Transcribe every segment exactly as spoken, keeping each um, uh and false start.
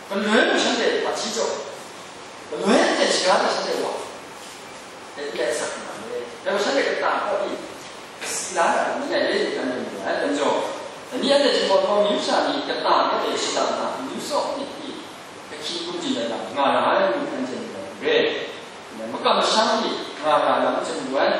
Galoi mung shanhte hpaji jaw, galoi anhte shaga hta shanhte wa, dai n dai asak hkrum ai. Dai gaw shanhte kata kaw i, kasi la na ni ngai le n mu ai, dai majaw, dai ni anhte Jinghpaw Daw myu sha ni kata kaw e shada nna, amyu tsawk myit i, kahkyi hkum chyeju ai lam nga ra ai ngu hkan chye myit dai hte, makam masham ni nga ra lam chyeju ai.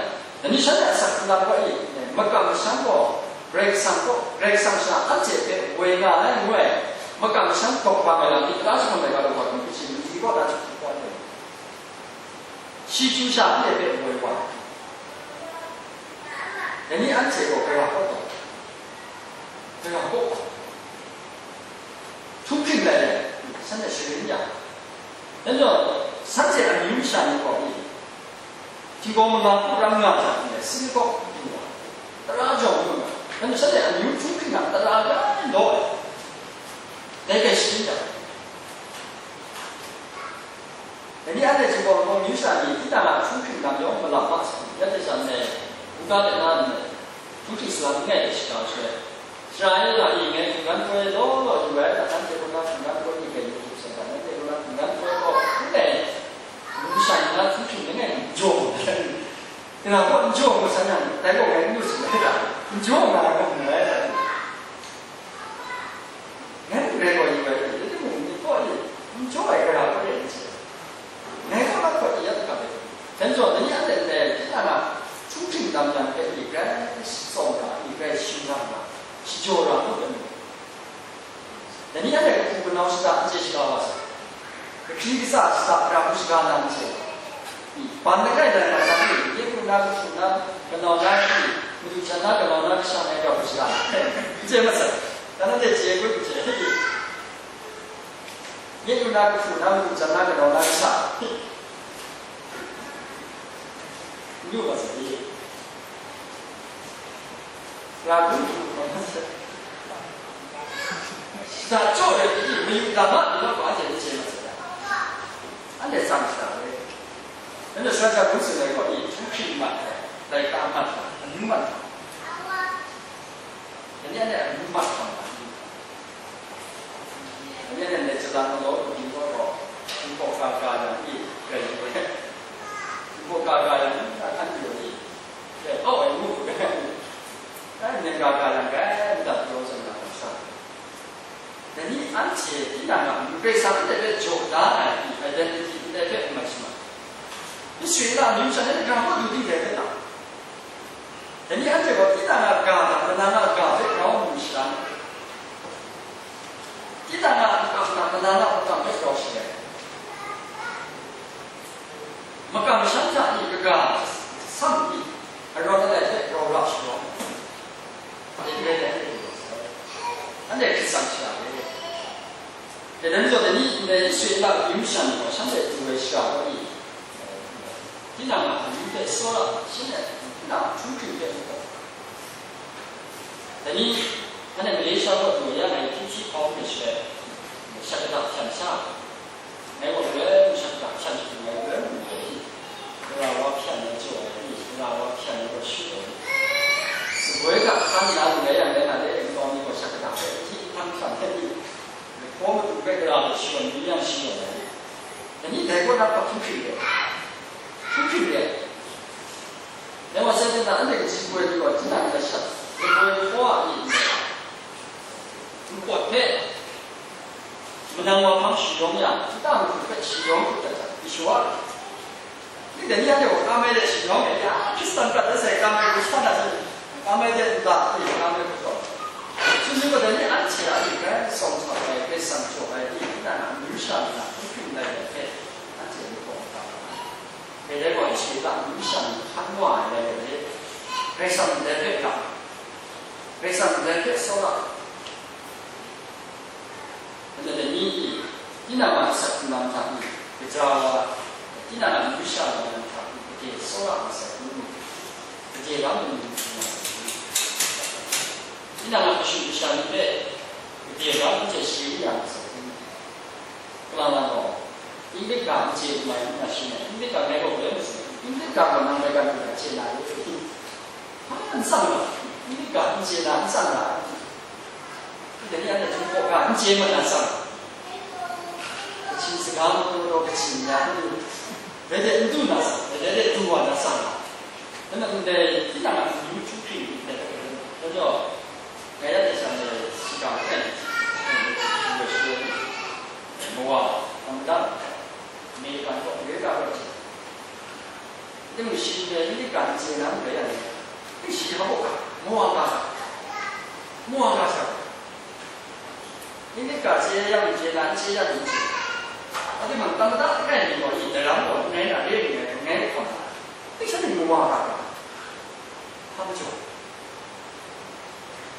Dai ni shanhte asak hkrung lam gaw i, makam masham gaw Karai Kasang kaw, Karai Kasang sha anhte hpe woi nga ai ngu ai, makam masham gawk bang ai lam ni tara jahkawm ai ga law, wa hkrum hte shi mali kaw na jahkawm ai. Shi chyu sha anhte hpe woi wa ai. Dai ni anhte gaw gara kaw taw, gara kaw taw, htum hkring lai ai, shanhte sharin ya. Dai majaw, shanhte amyu masha ni gaw i, Htinggaw manga hku ram nga jang, sinagog du wa, tara jawng lu nga, dai majaw shanhte amyu htum hkring na tara rai law ai, dai hpe sharin yang, dai ni anhte Jinghpaw Daw myu sha ni, tinang a htum hkring lam yawng malap ma sa, ya hte sha ndai, Luka de na nme, Hkunghti salang langai hte shaga shaloi, Israela e ngai hkunggan poi law law yu ai, nanhte kaw na hkunggan poi ni hpe yu hkrup sai ga, nanhte kaw na hkunggan poi gaw n rai, mung sha ni na hkunghti langai n jaw ai. Kaga kaw n jaw ai san yang, dai gaw ngai n lu sin ai ga, n jaw nga ai gaw n rai ai. Ngai mung grai gaw yu ai, dai timung, ni kaw ni n jaw ai gara kaw re n chye ai. Ngai kaw na hkawt ni ya hkap ai. Dai majaw, dai ni anhte ndai, tinang a hkunghti lam yang hpe ni grai tsawm ra, ni grai shing ra nga, shajaw ra nga hpe mu. Dai ni anhte kahpu kanau shada n chye shaga wa sai. Kahkri kasa shada, gara hku shaga na n chye. Ban langai lai mat na ni, nye pru na, kahpu na, kanau na ni, madu jan na, kanau na, kasha ngai gara hku shaga na, n chye masai. Dan nanhte chye hkrit n chye. Nye pru na, kahpu na, madu jan na, kanau na, kasha. N lu masai. Gara hku n lu masai. Shada jaw ai pyi, mayu lam a, lu na hpa anhte n chye masai. Anhte tsang shada re. Anhte shanhte hpung tsun ai gaw, i, hkunghti mat ai, laika mat ai, amyu mat ai. Dai ni anhte amyu mat hkam ai. Dai ni anhte ndai jalan malaw lu ting gaw gaw, ningbaw ga ga yang i, rai yu ai. Ningbaw ga ga yang, n hkan yu ai i, rai hkau ai ngu ai. Dai ningbaw ga ga yang, grai ndat jaw zawn na lam sa. Dai ni anhte tinang a amyu Karai Kasang ndai hpe jaw da ai, identity ndai hpe n mai shamai. Israela amyu sha ni gara hku du ting dai hpe na. Dai ni anhte gaw tinang a ga hta, manang a ga hpe grau mu shada ai. Tinang a makam hta, manang a makam hpe grau shada ai. Makam masham hta ni kaga sam ni, arawn alai hpe rau ra sharawng ai, anhte grai dai hte du ai. Anhte hkrit tsang shada ai. Dai majaw, dai ni ndai Israela amyu masha ni gaw shanhte du ai shara gaw ni, tinang a amyu hpe tsawra, shanhte tinang a hkungga hpe n gaw. Dai ni, anhte Malaysia kaw du ai ya ngai hpyi hpyi hkau ai shaloi, shat kata hpyan sha, ngai gaw galoi mung shat kata hpyan shadu ai, galoi mung gaw, gara wa hpyan ai jaw ai ni, gara wa hpyan ai gaw shu ai ni, shaboi hta hkan la lu ai yang, dai na de, nkau mi gaw shat kata hpe ahti ahtang hpyan ai ni, lahkaw madu hpe gara hpe shawan mi yang shawan ai ni, dai ni dai kaw na hpa hkungga hkrit re ai, hkungga hkrit re ai. Dai wa sai, tinang anhte kaji poi ni gaw, tinang lashat, makoi hpaw a myi n rai, npawt hpe, manang wa hpang shayawng yang, nta nhku hpe shayawng hkrup dat jang, Yeshua, ni dai ni anhte gaw kam ai de shayawng ai, ya Hkristan prat ai sai, kam ai hku sa na sai, kam ai de nta hte kam ai hku taw, sumsum gaw dai ni anhte a myi grai tsawm sa ai, grai tsang jaw ai, tinang a amyu sha nna n hkring lai ai hpe, anhte myit hkawm hkam ai. Dai rai gaw, Israela amyu sha ni hkan wa ai rai ai hte, Karai Kasang ndai hpe ga, Karai Kasang ndai hpe tsawra, anhte ni, tinang a asak hkrung lam hta e, kaja wa, tinang a amyu sha lam hta e, gade tsawra masai ngu, gade lam ngu masai ngu, tinang a kashu kasha ni hpe gade lam hte sharin ya masai ngu. Kalang lang gaw, English ga n chye lu ai ngu na shi ngai, English ga ngai gaw galoi mung n chye, English ga gaw nang Maigan mung ga chye na ru, hpa n tsang ga, English ga n chye na n tsang ga, dai ni anhte Jinghpaw ga n chye ma na tsang, Dang taw taw kachyin ya ni, dai de n du na sa, dai de du wa na sa na, nang ndai tinang a amyu hkyu hpring ni dai, dai jaw, ngai ya de sha de shiga hkrai, mawa, Ramadan, American kaw, America kaw, Timung shi de ni ga n chye na n rai yang, shi hpa mung ga, mawa ga sa, mawa ga sa. Ni ni ga chye yang chye na, n chye yang n chye. A timung, tam mada langai mi gaw, i daram gaw, ngai na re ngai, ngai hkawm na. Ni sha ni mawa ga ga. Hpa majaw.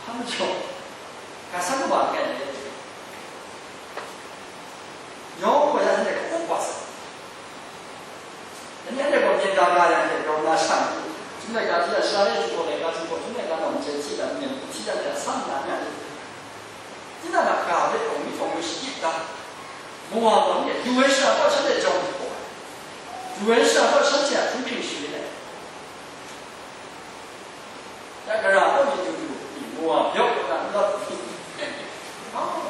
Hpa majaw. Ga sa kawa ngai re. Yawng gaw ya ni hkawm wa sa. Anhte gaw myen da nga yang hte grau na shang, chyum laika hti a sha e, chyum hpaw laika chyum hpaw, chyum laika nawng hte hti dan myen hti dan hte a sam na nya ni? Tinang a ga hpe hkawng mi hkawng mi shakit da, mawa gaw nye, du ai sha gaw shanhte jawng hpaw ai, du ai sha gaw shanhte a hpung hpring sharin ai. Ya, gara kaw mi du du, mawa byawk na n lawt,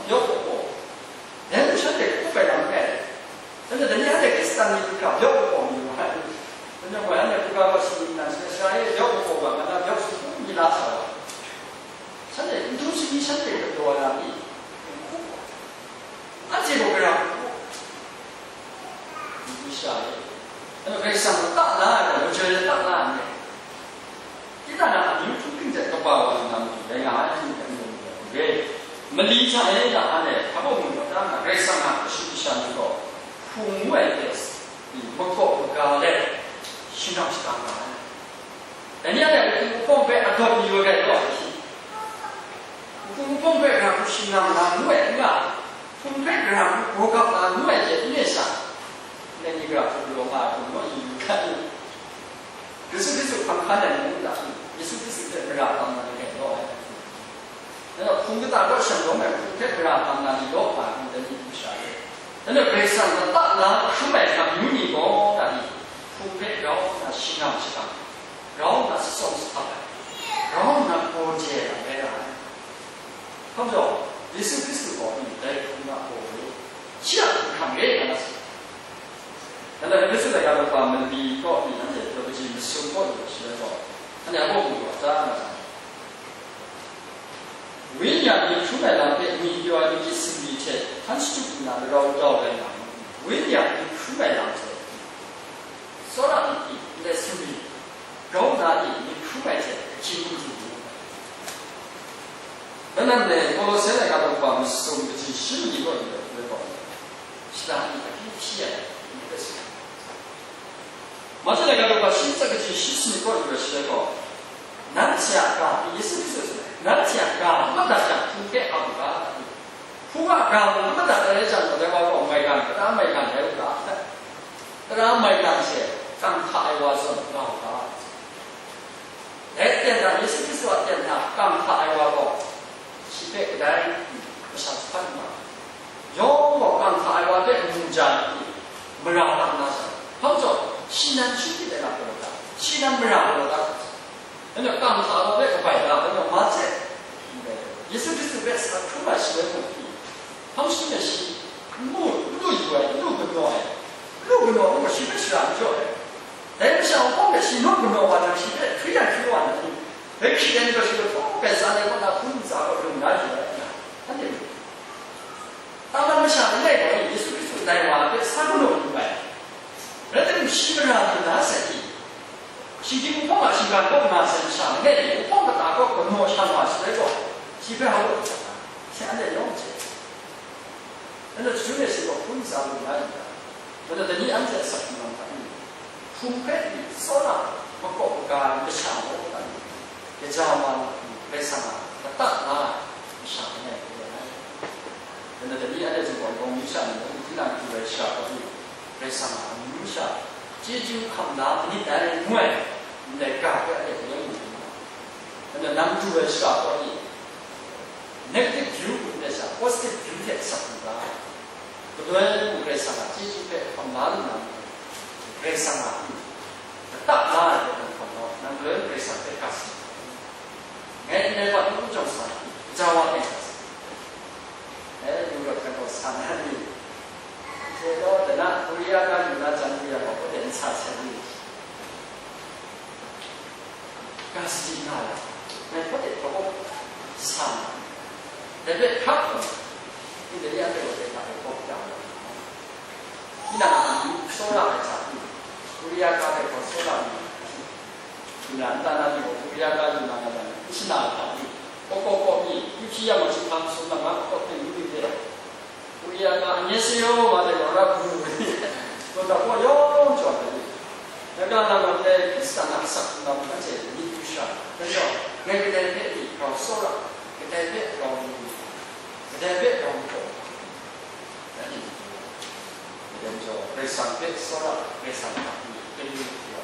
byawk gaw, dai mung shanhte hku bai lam n rai. Shanhte dai ni anhte Hkristan ni hkra byawk gaw mi wa ai. Shanhte gaw anhte hkra gaw shaning nan, shanhte sha e byawk gaw wa, nga na byawk sumhkung mi la sa wa. Shanhte n du shani shanhte galaw ai lam ni, anhte gaw gara hku. N du sha e. Anhte Karai Kasang a ta la ai gaw, majoi a ta la ai. Tinang a amyu hkru hpring hte kaba wa nna matu rai nga ai, hpring hte n-, n-, n-, mali hta e nga ai, hpa mung gaw, tinang a Karai Kasang a kashu kasha ni gaw, hpung ngu ai hte makaw maga let, shingkang shadang nga ai. Dai ni a dai hpung hpawng hpe adawt mi wa rai gaw, hpung hpawng hpe gara hku shingkang na ngu ai n nga, hpung hpe gara hku gawgap na ngu ai hte n-, n-, sha, dai ni gara hku galaw nga ai hpung naw yu yu hkra ni? Yesu Hkristu hpang hkan ai ni n ta? Yesu Hkristu hte mara tam na ni rai law ai. Nang a hpung kata kaw shanglawm ai hpung hpe mara tam na ni law nga ai, dai ni hpung sha re. Nang a Karai Kasang lata la hkrum ai hkam yu ni gaw, dai ni hpung hpe grau nna shingkang shadang, grau nna shatsawm shahtap ai, grau nna gaw je ai rai nga ai. Hkam jaw, Yesu Hkristu gaw dai hpung na gaw re, shi a hpung hkrang re nga na sa. Nang a Hkristu laika daw pa mali kaw mi nanhte daw kaji masum kaw lu ai shaloi gaw, anhte a kaw mu gaw, ta nga sa. Wenyi a myit hkrum ai lam hpe ngwipyaw ai mahkyit sumri hte hkan shatup nna larau dau rai nga mu. Wenyi a myit hkrum ai lam hte tsawra myit hte ndai sumri grau nna e myit hkrum ai hte ahkying hkrum hkrum mu. Nang nan e Kolose laika daw pa masum kaji shi mali kaw yu ai hpe gaw, shada ni ahkying hpyi ai myit hpe tsun ai. Matu laika daw pa shi ntsa kaji shi sanit kaw yu ai shaloi gaw, nanhte a ga, Yesu Hkristu tsun ai, nanhte a ga n madat yang, hpung hpe ap u ga, hpung a ga mung n madat ai rai jang gaw, dai wa gaw maigan, tara maigan rai u ga, tara maigan she kang hta ai wa zawn nga u ga, dai aten hta, Yesu Hkristu a aten hta kang hta ai wa gaw, shi hpe kadai masha jahpan nga ai. Yawng gaw kang hta ai wa hpe mu ja ai, mara tam na sha, hpa majaw, shi nan shingkyit ai lam galaw da, shi nan mara galaw da. Anhte kang hta ai wa hpe kabai da, anhte ma hte? Yesu Hkristu hpe sa hkrum ai shaloi mung pyi, hpang shi hte shi n mu, n lu yu ai, n lu ganaw ai, n lu ganaw ngu gaw shi hpe shara n jaw ai. Dai masha wuhpawng hpe shi nawk ganaw wa jang, shi hpe hkri yang hkri wa na ni? Dai hkri ai ni gaw shi gaw htaw Kaisa ni kaw na hpung ntsa gaw lung la yu ai, anhte mu. Taman masha langai gaw Yesu Hkristu ndai wa hpe sa ganaw yu ai. Rai timung, shi mara lu na sai hte, shinggyim wuhpawng a shinggan kaw nga sai masha langai gaw, wuhpawng kata kaw ganaw sha nga sai gaw, shi hpe hpa lu, sai anhte yawng hte. Anhte jahtum e shi gaw hpung ntsa lu na yu ai. Nang dai ni anhte a asak htinglang hta e, hpung hpe pyi tsawra, makawp maga ai masha maw, kaja wa na pyi, Karai Kasang a lata la ai masha langai hku re ai. Nang dai ni anhte zunggawng gawng yu sha ni, tinang du ai shara kaw e, Karai Kasang a amyu sha chyeju hkam la manit dai, ngu ai, ndai ga hpe anhte bai mu ai. Nang du ai shara kaw e, negative view hku n rai sha, positive view hte asak lu ga. Galoi mung Karai Kasang a chyeju hpe hkam la lu na, Karai Kasang a lata la ai hpe nang hkam la, nang galoi mung Karai Kasang hpe ga sa. Ngai ndai wa hpung jawng sa, gaja wa teng sa sa. E, yu rawt hkan gaw sa na ni? Hte gaw Ya ga yu na jan ya ma ko de sa sa ni. Ga si na la. Ngai ko de ko sa. De be ka ko. Ni de ya de ko de ka ko ya. Ni na ni so la ai sa ni. Korea ga de ko so la ni. Ni na ta na ni ko Korea ga yu na na ni. Ni si na ta ni. Ko ko ko ni. Ni si ya ma si kam so na ma ko de ni de. Korea ga, 안녕하세요, wa de, wa ra bu. Ko da ko yawng jaw de. Na ga na ma de, Kristan na sak na ma de, ni ku sha. Na yawng, ngai ka dai de ni, ko so ra. Ka dai de, ko ni. Ka dai de, ko ni ko. Na ni. Ka dai jaw, Kristan de so ra, Kristan na ni, ka ni ko.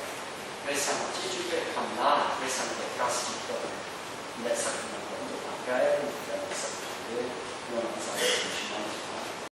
Karai Kasang a chyeju hpe hkam la, Karai Kasang hte ga sadi hkawm, ndai asak hkungga hkawm lu ga ai, ndai asak hkungga hpe, nang a asak hkungga